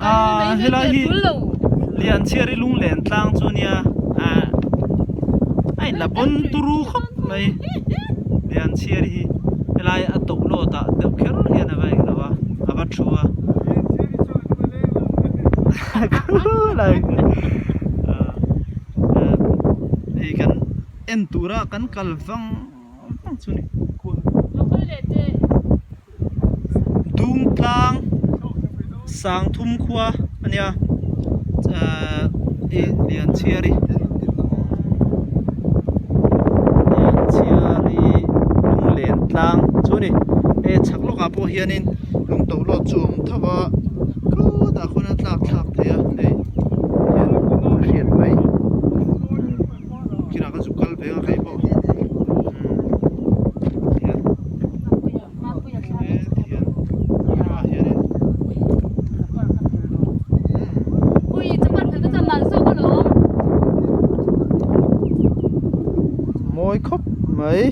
Ah helai hi Lianchhiari lunglen tlang chu nia ah a inla pawn turu khawp mai Lianchhiari hi helai a toh lawt ah deuh kher hian a va englo a a va thu a khulai ah hei kan en tura kan kal vang vang chu ni. Dungtlang Sangthum khua a nia ahh ih Lianchhiari Lianchhiari lunglen tlang chu a ni hei chhak lawkah pawh hianin lung to lawt chu a awm tho a khutah khawn a tlak thlak thei a hei hian a hriat mai. Kinah ka zuk kal ve a kei pawh hian hian ah hianin mawi khawp mai.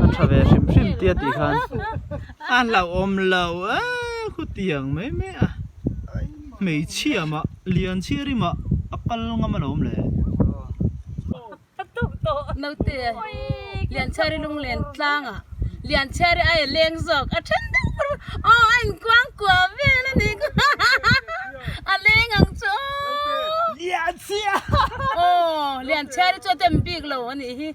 A tha ve hrim hrim tia tih khan a hlauhawm lo a khutiang mai mai a. Hmeichhia mah lian chhiar i mah a kal ngam alawm le. Naute Lianchhiari lunglen tlangah Lianchhiari ai leng zawk a then deuh ber aw a inkuang kuah vel a ni a leng ang chu aw Lianchhia aw Lianchhiari chu a dem bik lo a nih hi.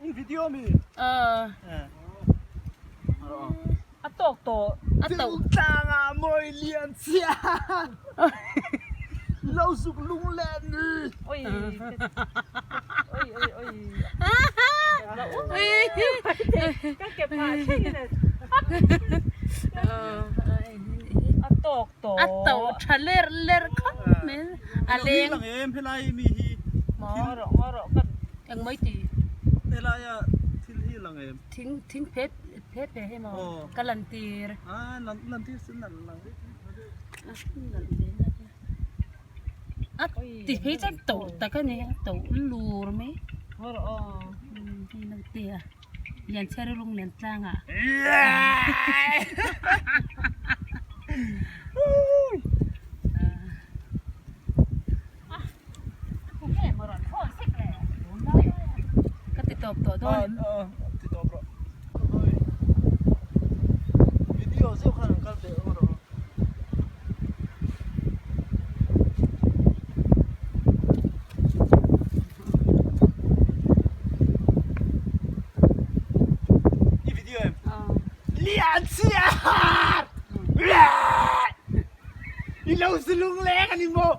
In video mi? Aw. A tawk tawh. A tawk. Tlang ah mawi lian chia. Lo zuk lung le ni. Oi. Oi oi oi. Ka ke pha thleng in. A tawk tawh. A to tha ler ler khawp mai. A leng. Lang em helai mi hi. Ngaw rawh ngaw rawh kan. Eng mai ti. Helai a thil hi lang em. Thing thing phe phe phe hi maw ka lan tir. A lan lan tir sin lan lang. A ti phei chuan to tak a ni a to lur mai. Ngaw rawh aw. Hei naute a Lianchhiari lunglen tlangah. Ka ti tawp tawh dawn em? Ti tawp rawh. Video zeuh khan an kal teh rawh. I video em? Lian chhiar! I lo zilung leng a ni maw?